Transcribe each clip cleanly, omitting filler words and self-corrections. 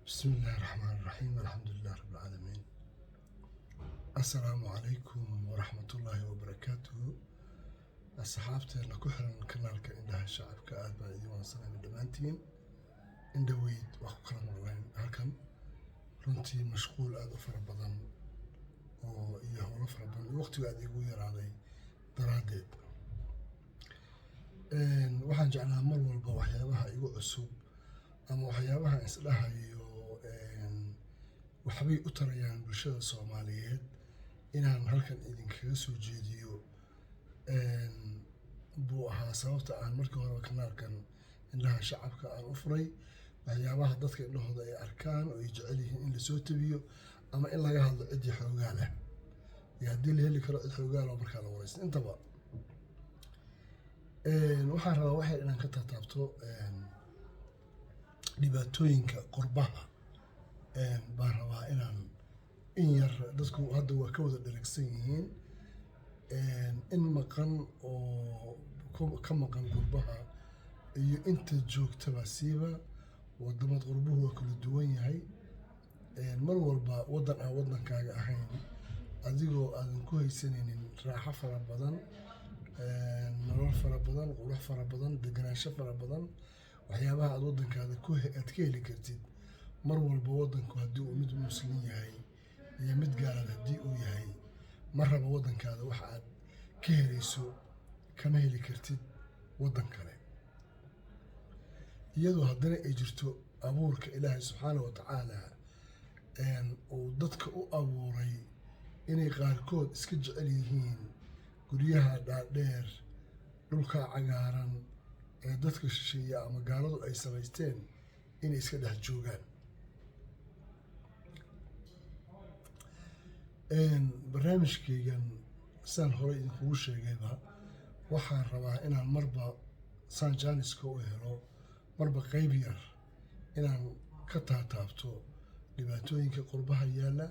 بسم الله الرحمن الرحيم، الحمد لله رب العالمين، السلام عليكم ورحمة الله وبركاته. Asxaabteena ku xiran kanaalka Indhaha Shacabka, aad baan idin wansanaamay dhammaantiin. Indhaweyd wax ku kala maqlayn halkan. Runtii mashquul aada u fara badan oo iyo howlo fara badan iyo waqtigu aada igu yaraaday daraaddeed, waxaan jeclaa mar walba waxyaabaha igu cusub ama waxyaabaha isdhahayo waxbay u tarayaan bulshada Soomaaliyeed inaan halkan idinkaga soo jeediyo buu ahaa sababta aan markii horeba kanaalkan Indhaha Shacabka aan u furay. Waxyaabaha dadka indhahooda ay arkaan oo ay jecel yihiin in lasoo tabiyo ama in laga hadlo, ciddii xoogaa leh iyo haddii la heli karo cid xoogaa leh oo markaa la wareysto intaba. Waxaan rabaa waxay inaan ka taataabto dhibaatooyinka qurbaha. Baan rabaa inaan in yar, dadku hadda waa ka wada dheragsan yihiin, in maqan oo ka maqan qurbaha iyo inta joogtaba. Siiba wadamad qurbuhu waa kala duwan yahay. Mar walba waddan aan waddankaaga ahayn, adigoo aadan ku haysanaynin raaxo fara badan, nolol fara badan, qurux fara badan, deganaansho fara badan, waxyaabaha aad waddankaada ku aad ka heli kartid. Mar walba waddanku haddii uu mid Muslim yahay iyo mid gaalaad haddii uu yahay, mar raba waddankaada waxa aad ka helayso kama heli kartid waddan kale. Iyadoo haddana ay jirto abuurka Ilaahay subxaana wa tacaala uu dadka u abuuray inay qaarkood iska jecel yihiin guryaha dhaadheer, dhulka cagaaran ee dadka shisheeye ama gaaladu ay samaysteen inay iska dhex joogaan. Barnaamijkaygan, saan hore idinkugu sheegayba, waxaan rabaa inaan marba saan jaaniska u helo, marba qeyb yar inaan ka taataabto dhibaatooyinka qurbaha yaalla,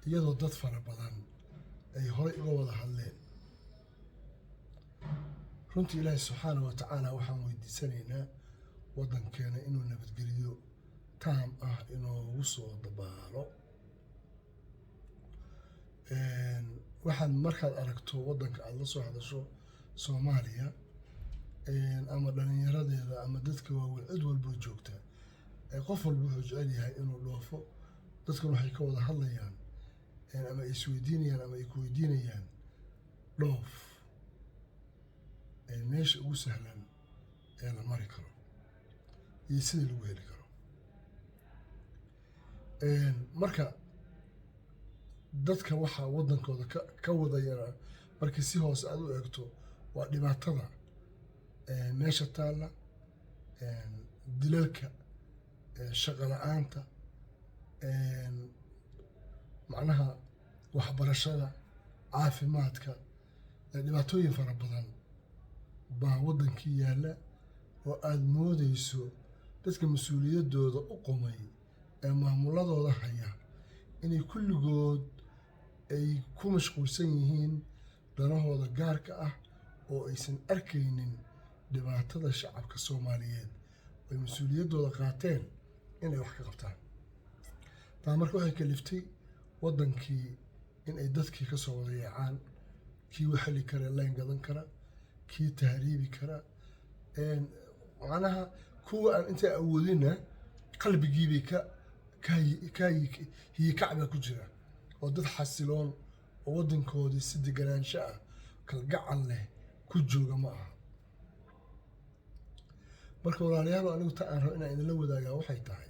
iyadoo dad fara badan ay horey uga wada hadleen. Runtii Ilaahi subxaana wa tacaala waxaan weydiisanaynaa waddankeena inuu nabadgeliyo taam ah inoogu soo dabaalo. Waxaad markaad aragto waddanka aada la soo hadasho Soomaaliya, ama dhalinyaradeeda ama dadka waaweyn, cid walboo joogta, qof walba wuxuu jecel yahay inuu dhoofo. Dadkan waxay ka wada hadlayaan ama ay isweydiinayaan ama ay ku weydiinayaan dhoof meesha ugu sahlan ee la mari karo iyo sida lagu heli karo. Marka dadka waxaa waddankooda ka wadayana, markii si hoose aad u eegto, waa dhibaatada meesha taalla, dilalka, shaqo la-aanta, macnaha waxbarashada, caafimaadka. Dhibaatooyin fara badan baa waddankii yaalla oo aada moodeyso dadka mas-uuliyaddooda u qumay ee maamuladooda haya inay kulligood ay ku mashquulsan yihiin danahooda gaarka ah oo aysan arkaynin dhibaatada shacabka Soomaaliyeed ay mas-uuliyaddooda qaateen inay wax ka qabtaan. Taa marka waxay kaliftay waddankii in ay dadkii ka soo wada yaacaan, kii wax heli kara layn gadan kara, kii tahriibi kara, macnaha kuwa aan intaa awoodina qalbigiibay ka ka hiyikac baa ku jira, oo dad xasiloon oo waddankoodii si deganaansho ah, kalgacal leh ku jooga ma aha. Marka walaalayaal, anigu ta aan rabo inaan idinla wadaagaa waxay tahay,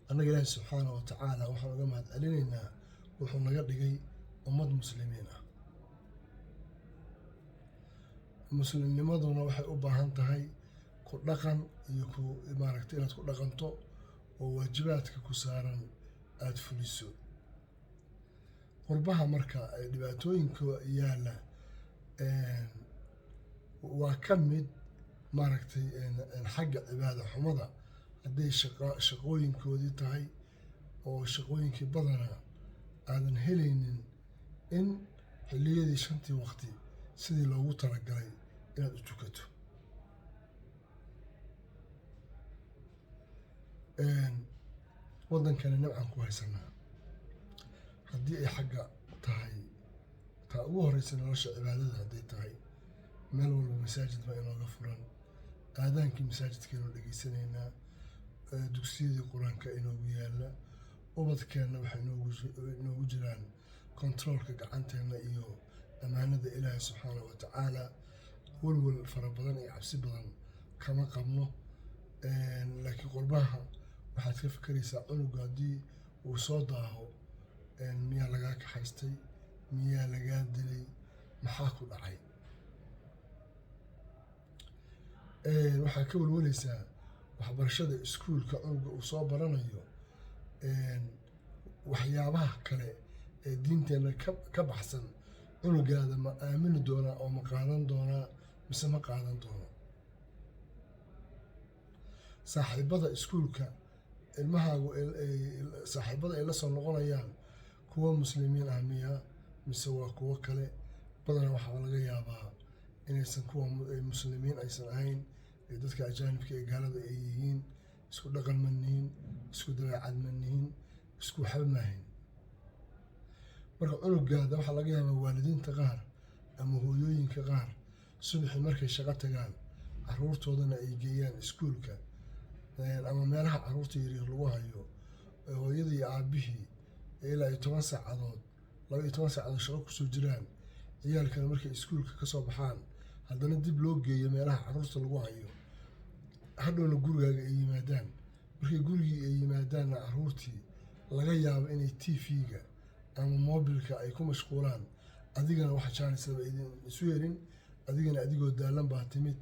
annaga Ilaahi subxaana wa tacaala waxaan uga mahad celinaynaa wuxuu naga dhigay ummad Muslimiin ah. Muslimnimaduna waxay u baahan tahay ku dhaqan iyo ku maaragtay inaad ku dhaqanto oo waajibaadka ku saaran aada fuliso. Qurbaha marka ay dhibaatooyinka yaalla waa ka mid, maaragtay, xagga cibaada xumada, hadday shaqooyinkoodii tahay oo shaqooyinkii badanaa aadan helaynin in xilliyadii shantii waqti sidii loogu talagalay inaad u tukato. Waddankani nimcaan ku haysanaa. Haddii ay xagga tahay, taa ugu horeysa nolosha cibaadada hadday tahay, meel walba masaajid baa inooga furan, aadaankii masaajidkaynu dhegeysanaynaa, dugsiyadii Qur-aanka inoogu yaala, ubadkeenna waxay inoogu jiraan control-ka gacanteenna iyo ammaanada Ilaahay subxaana wa tacaala. Walwal fara badan iyo cabsi badan kama qabno. Laakiin qurbaha waxaad ka fikeraysaa cunuga haddii uu soo daaho, miyaa lagaa kaxaystay, miyaa lagaa dilay, maxaa ku dhacay? Waxaad ka walwaleysaa waxbarashada iskuulka cunuga uu soo baranayo, waxyaabaha kale ee diinteenna ka baxsan cunugaada ma aamini doonaa oo ma qaadan doonaa mise ma qaadan doono? Saaxiibada iskuulka ilmahaagu, saaxiibada ay la soo noqonayaan, kuwa Muslimiin ah miyaa mise waa kuwo kale? Badanaa waxaa laga yaabaa inaysan kuwa Muslimiin aysan ahayn, ee dadka ajaanibka ee gaalada ay yihiin. Isku dhaqan ma nihin, isku dabeecad ma nihin, isku waxba maahin. Marka cunugaada waxaa laga yaabaa waalidiinta qaar ama hooyooyinka qaar subaxii markay shaqo tagaan, caruurtoodana ay geeyaan iskuulka ama meelaha caruurta yaryar lagu hayo, hooyadii iyo aabihii ilaa iyo 10 saacadood, 12 saacadood shaqo kusoo jiraan, ciyaalkana markay iskuulka kasoo baxaan haddana dib loo geeyo meelaha caruurta lagu hayo, hadhowna gurigaaga ay yimaadaan. Markay gurigii ay yimaadaanna, caruurtii laga yaabo inay TV-ga ama mobilka ay ku mashquulaan, adigana wax jaanisaba idin isu helin, adigana adigoo daalan baa timid.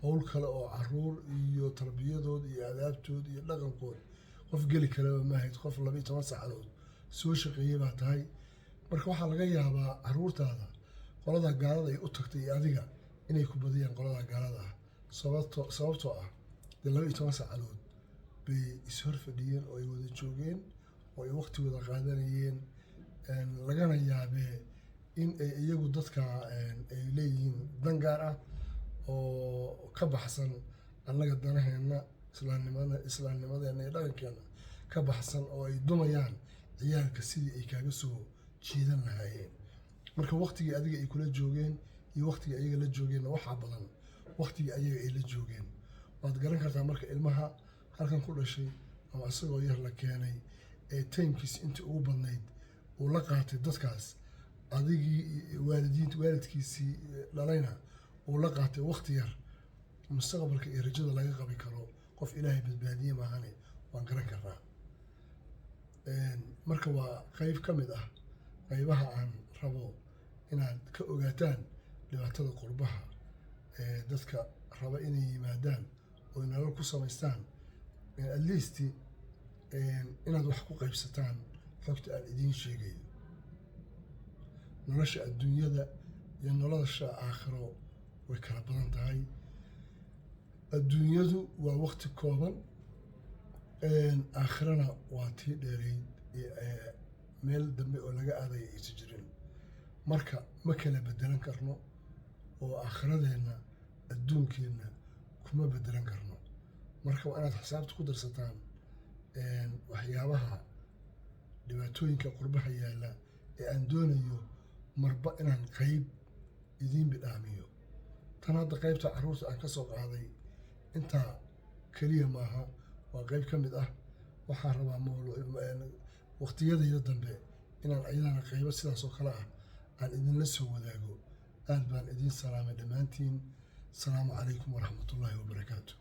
Howl kale oo caruur iyo tarbiyadood iyo adaabtood iyo dhaqankood qof geli karaba maahayd. Qof 12 saacadood soo shaqeeyey baa tahay. Marka waxaa laga yaabaa caruurtaada qolada gaalada ay u tagtay iyo adiga inay ku badiyaan qolada gaalada ah, sababtoo ah dee 12 saacadood bay ishor fadhiyeen oo ay wada joogeen oo ay waqti wada qaadanayeen. Lagana yaabee in ay iyagu dadka ay leeyihiin dan gaar ah oo ka baxsan annaga danaheenna, islaamnimada, islaamnimadeena iyo dhaqankeena ka baxsan, oo ay dumayaan ciyaalka sidii ay kaaga soo jiidan lahaayeen. Marka waqtigii adiga ay kula joogeen iyo waqtigii ayaga la joogeenna waxaa badan waqtigii ayaga ay la joogeen. Waad garan kartaa marka ilmaha halkan ku dhashay ama isagoo yar la keenay ee time-kiisi intii ugu badnayd uu la qaatay dadkaas, adigii waalidiint waalidkiisii dhalayna uu la qaatay waqti yar, mustaqbalka iyo rajada laga qabi karo qof Ilaahay badbaadiye maahane waan garan karnaa. Marka waa qeyb ka mid ah qeybaha aan rabo inaad ka ogaataan dhibaatada qurbaha ee dadka raba inay yimaadaan oo nolol ku samaystaan, at least inaad wax ku qaybsataan xogta aan idiin sheegayo. Nolosha adduunyada iyo nolosha aakhiro way kala badan tahay. Adduunyadu waa waqti kooban, aakhirana waa tii dheereyd, meel dambe oo laga aadaya aysan jirin. Marka ma kala bedelan karno oo aakhiradeenna adduunkeenna kuma bedelan karno. Marka waa inaad xisaabta ku darsataan waxyaabaha dhibaatooyinka qurbaha yaalla ee aan doonayo marba inaan qeyb idiin bidhaamiyo. Tan hadda qeybta caruurta aan ka soo qaaday intaa keliya maaha, waa qeyb ka mid ah. Waxaan rabaa waqtiyadayda dambe inaan ayadana qeybo sidaas oo kale ah aan idinla soo wadaago. Aad baan idiin salaamay dhammaantiin. Asalaamu calaykum waraxmatullaahi wabarakaatu.